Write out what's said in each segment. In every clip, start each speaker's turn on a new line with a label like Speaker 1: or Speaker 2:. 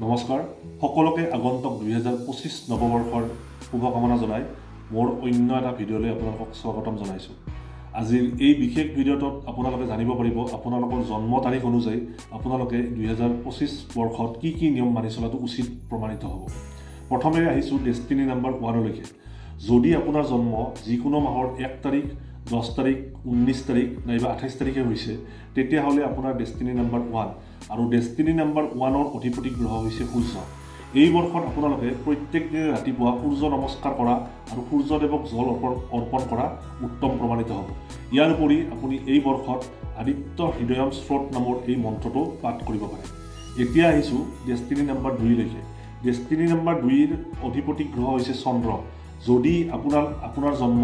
Speaker 1: নমস্কাৰ সকলোকে, আগন্তুক 2025 নৱবৰ্ষৰ শুভকামনা জনাই মোৰ অন্য এটা ভিডিঅ'লৈ আপোনালোকক স্বাগতম জনাইছোঁ। আজিৰ এই বিশেষ ভিডিঅ'টোত আপোনালোকে জানিব পাৰিব, আপোনালোকৰ জন্ম তাৰিখ অনুযায়ী আপোনালোকে 2025 বৰ্ষত কি কি নিয়ম মানি চলাটো উচিত প্ৰমাণিত হ'ব। প্ৰথমে আহিছোঁ ডেষ্টিনি নাম্বাৰ 1লৈকে। যদি আপোনাৰ জন্ম যিকোনো মাহৰ 1 তাৰিখ, 10 তাৰিখ, 19 তাৰিখ নাইবা 28 তাৰিখে হৈছে, তেতিয়াহ'লে আপোনাৰ ডেষ্টিনি নাম্বাৰ 1 আৰু ডেষ্টিনি নাম্বাৰ 1ৰ অধিপতি গ্ৰহ হৈছে সূৰ্য। এই বৰ্ষত আপোনালোকে প্ৰত্যেক দিনে ৰাতিপুৱা সূৰ্য নমস্কাৰ কৰা আৰু সূৰ্যদেৱক জল অৰ্পণ অৰ্পণ কৰা উত্তম প্ৰমাণিত হ'ব। ইয়াৰ উপৰি আপুনি এই বৰ্ষত আদিত্য হৃদয়ম স্ৰোত নামৰ এই মন্ত্ৰটো পাঠ কৰিব পাৰে। এতিয়া আহিছোঁ ডেষ্টিনি নাম্বাৰ 2লৈকে। ডেষ্টিনি নাম্বাৰ 2ৰ অধিপতি গ্ৰহ হৈছে চন্দ্ৰ। যদি আপোনাৰ আপোনাৰ জন্ম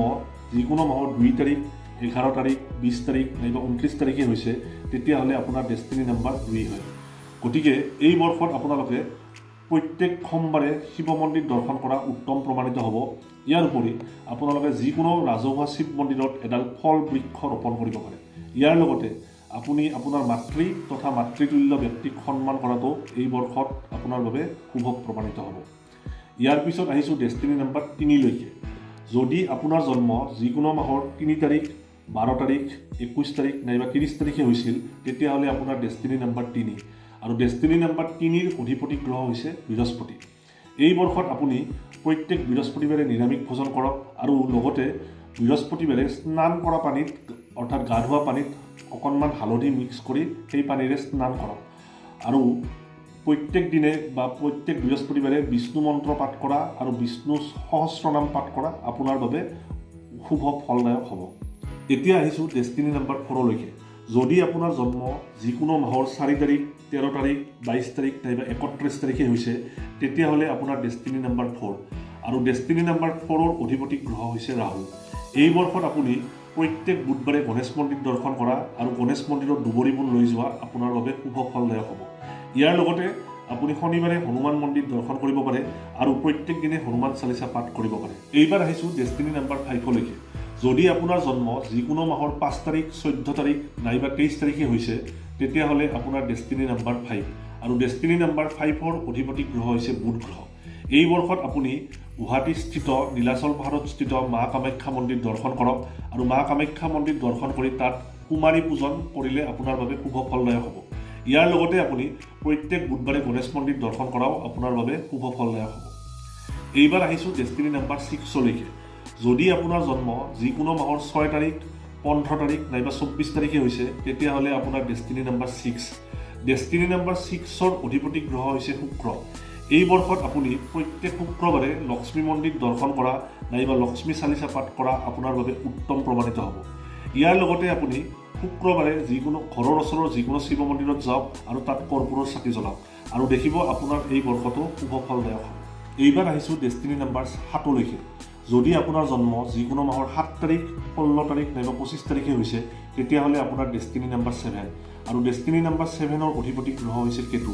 Speaker 1: যিকোনো মাহৰ 2 তাৰিখ, 11 তাৰিখ, 20 তাৰিখ নাইবা 29 তাৰিখে হৈছে, তেতিয়াহ'লে আপোনাৰ ডেষ্টিনি নাম্বাৰ 2 হয়। গতিকে এই বৰ্ষত আপোনালোকে প্ৰত্যেক সোমবাৰে শিৱ মন্দিৰ দৰ্শন কৰা উত্তম প্ৰমাণিত হ'ব। ইয়াৰ উপৰি আপোনালোকে যিকোনো ৰাজহুৱা শিৱ মন্দিৰত এডাল ফল বৃক্ষ ৰোপণ কৰিব পাৰে। ইয়াৰ লগতে আপুনি আপোনাৰ মাতৃ তথা মাতৃতুল্য ব্যক্তিক সন্মান কৰাটো এই বৰ্ষত আপোনাৰ বাবে শুভ প্ৰমাণিত হ'ব। ইয়াৰ পিছত আহিছোঁ ডেষ্টিনি নাম্বাৰ 3লৈকে। যদি আপোনাৰ জন্ম যিকোনো মাহৰ 3 তাৰিখ, 12 তাৰিখ, 21 তাৰিখ নাইবা 30 তাৰিখে হৈছিল, তেতিয়াহ'লে আপোনাৰ ডেষ্টিনি নাম্বাৰ 3 আৰু ডেষ্টিনি নাম্বাৰ 3ৰ অধিপতি গ্ৰহ হৈছে বৃহস্পতি। এই বৰ্ষত আপুনি প্ৰত্যেক বৃহস্পতিবাৰে নিৰামিষ ভোজন কৰক আৰু লগতে বৃহস্পতিবাৰে স্নান কৰা পানীত, অৰ্থাৎ গা ধোৱা পানীত অকণমান হালধি মিক্স কৰি সেই পানীৰে স্নান কৰক। আৰু প্ৰত্যেক দিনে বা প্ৰত্যেক বৃহস্পতিবাৰে বিষ্ণু মন্ত্ৰ পাঠ কৰা আৰু বিষ্ণু সহস্ৰ নাম পাঠ কৰা আপোনাৰ বাবে শুভ ফলদায়ক হ'ব। এতিয়া আহিছোঁ ডেষ্টিনি নাম্বাৰ 4লৈকে। যদি আপোনাৰ জন্ম যিকোনো মাহৰ 4 তাৰিখ, 13 তাৰিখ, 22 তাৰিখ নাইবা 31 তাৰিখে হৈছে, তেতিয়াহ'লে আপোনাৰ ডেষ্টিনি নাম্বাৰ 4 আৰু ডেষ্টিনি নাম্বাৰ 4ৰ অধিপতি গ্ৰহ হৈছে ৰাহু। এই বৰ্ষত আপুনি প্ৰত্যেক বুধবাৰে গণেশ মন্দিৰ দৰ্শন কৰা আৰু গণেশ মন্দিৰত দুবৰি বন লৈ যোৱা আপোনাৰ বাবে শুভ ফলদায়ক হ'ব। ইয়াৰ লগতে আপুনি শনিবাৰে হনুমান মন্দিৰ দৰ্শন কৰিব পাৰে আৰু প্ৰত্যেক দিনে হনুমান চালিচা পাঠ কৰিব পাৰে। এইবাৰ আহিছোঁ ডেষ্টিনি নাম্বাৰ 5লৈকে। যদি আপোনাৰ জন্ম যিকোনো মাহৰ 5 তাৰিখ, 14 তাৰিখ নাইবা 23 তাৰিখে হৈছে, তেতিয়াহ'লে আপোনাৰ ডেষ্টিনি নাম্বাৰ 5 আৰু ডেষ্টিনি নাম্বাৰ 5ৰ অধিপতি গ্ৰহ হৈছে বুধ গ্ৰহ। এই বৰ্ষত আপুনি গুৱাহাটীস্থিত নীলাচল পাহাৰত স্থিত মা কামাখ্যা মন্দিৰ দৰ্শন কৰক আৰু মা কামাখ্যা মন্দিৰ দৰ্শন কৰি তাত কুমাৰী পূজন কৰিলে আপোনাৰ বাবে শুভ ফলদায়ক হ'ব। ইয়াৰ লগতে আপুনি প্ৰত্যেক বুধবাৰে গণেশ মন্দিৰ দৰ্শন কৰাও আপোনাৰ বাবে শুভ ফলদায়ক হ'ব। এইবাৰ আহিছোঁ ডেষ্টিনি নাম্বাৰ 6লৈকে। যদি আপোনাৰ জন্ম যিকোনো মাহৰ 6 তাৰিখ, 15 তাৰিখ নাইবা 24 তাৰিখে হৈছে, তেতিয়াহ'লে আপোনাৰ ডেষ্টিনি নাম্বাৰ 6। ডেষ্টিনি নাম্বাৰ 6ৰ অধিপতি গ্ৰহ হৈছে শুক্ৰ। এই বৰ্ষত আপুনি প্ৰত্যেক শুক্ৰবাৰে লক্ষ্মী মন্দিৰ দৰ্শন কৰা নাইবা লক্ষ্মী চালিচা পাঠ কৰা আপোনাৰ বাবে উত্তম প্ৰমাণিত হ'ব। ইয়াৰ লগতে আপুনি শুক্ৰবাৰে যিকোনো ঘৰৰ ওচৰৰ যিকোনো শিৱ মন্দিৰত যাওক আৰু তাত কৰ্পূৰৰ চাকি জ্বলাওক আৰু দেখিব আপোনাৰ এই বৰ্ষটো শুভ ফলদায়ক হ'ব। এইবাৰ আহিছোঁ ডেষ্টিনি নাম্বাৰ 7লৈকে। যদি আপোনাৰ জন্ম যিকোনো মাহৰ 7 তাৰিখ, 16 তাৰিখ নাইবা 25 তাৰিখে হৈছে, তেতিয়াহ'লে আপোনাৰ ডেষ্টিনি নাম্বাৰ 7 আৰু ডেষ্টিনি নাম্বাৰ 7ৰ অধিপতি গ্ৰহ হৈছে কেতু।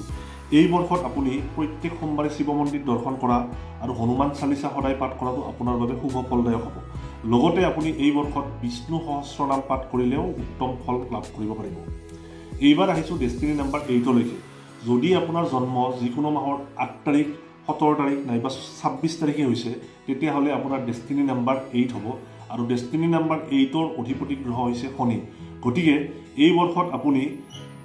Speaker 1: এই বৰ্ষত আপুনি প্ৰত্যেক সোমবাৰে শিৱ মন্দিৰ দৰ্শন কৰা আৰু হনুমান চালিচা সদায় পাঠ কৰাটো আপোনাৰ বাবে শুভ ফলদায়ক হ'ব। লগতে আপুনি এই বৰ্ষত বিষ্ণু সহস্ৰ নাম পাঠ কৰিলেও উত্তম ফল লাভ কৰিব পাৰিব। এইবাৰ আহিছোঁ ডেষ্টিনি নাম্বাৰ 8লৈকে। যদি আপোনাৰ জন্ম যিকোনো মাহৰ 8 তাৰিখ, 17 তাৰিখ নাইবা 26 তাৰিখে হৈছে, তেতিয়াহ'লে আপোনাৰ ডেষ্টিনি নাম্বাৰ 8 হ'ব আৰু ডেষ্টিনি নাম্বাৰ 8ৰ অধিপতি গ্ৰহ হৈছে শনি। গতিকে এই বৰ্ষত আপুনি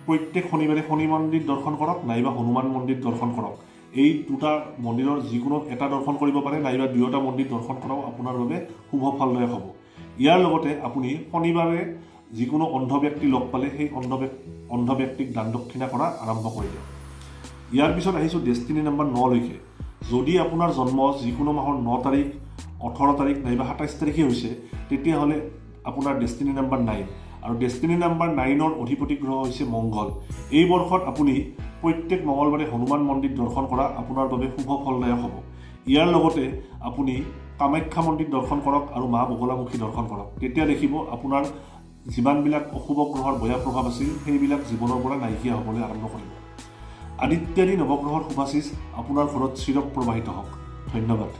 Speaker 1: প্ৰত্যেক শনিবাৰে শনি মন্দিৰ দৰ্শন কৰক নাইবা হনুমান মন্দিৰ দৰ্শন কৰক। এই দুটা মন্দিৰৰ যিকোনো এটা দৰ্শন কৰিব পাৰে নাইবা দুয়োটা মন্দিৰ দৰ্শন কৰাও আপোনাৰ বাবে শুভ ফলদায়ক হ'ব। ইয়াৰ লগতে আপুনি শনিবাৰে যিকোনো অন্ধ ব্যক্তি লগ পালে সেই অন্ধ ব্যক্তিক দান দক্ষিণা কৰা আৰম্ভ কৰি দিয়ক। ইয়াৰ পিছত আহিছোঁ ডেষ্টিনি নাম্বাৰ 9লৈকে। যদি আপোনাৰ জন্ম যিকোনো মাহৰ 9 তাৰিখ, 18 তাৰিখ নাইবা 27 তাৰিখে হৈছে, তেতিয়াহ'লে আপোনাৰ ডেষ্টিনি নাম্বাৰ 9 আৰু ডেষ্টিনি নাম্বাৰ 9ৰ অধিপতি গ্ৰহ হৈছে মংগল। এই বৰ্ষত আপুনি প্ৰত্যেক মঙলবাৰে হনুমান মন্দিৰ দৰ্শন কৰা আপোনাৰ বাবে শুভ ফলদায়ক হ'ব। ইয়াৰ লগতে আপুনি কামাখ্যা মন্দিৰ দৰ্শন কৰক আৰু মা বগলামুখী দৰ্শন কৰক। তেতিয়া দেখিব আপোনাৰ যিমানবিলাক অশুভ গ্ৰহৰ বেয়া প্ৰভাৱ আছিল, সেইবিলাক জীৱনৰ পৰা নাইকিয়া হ'বলৈ আৰম্ভ কৰিব। আদিত্যাদি নৱগ্ৰহৰ শুভাশিষ আপোনাৰ ঘৰত চিৰ প্ৰবাহিত হওক। ধন্যবাদ।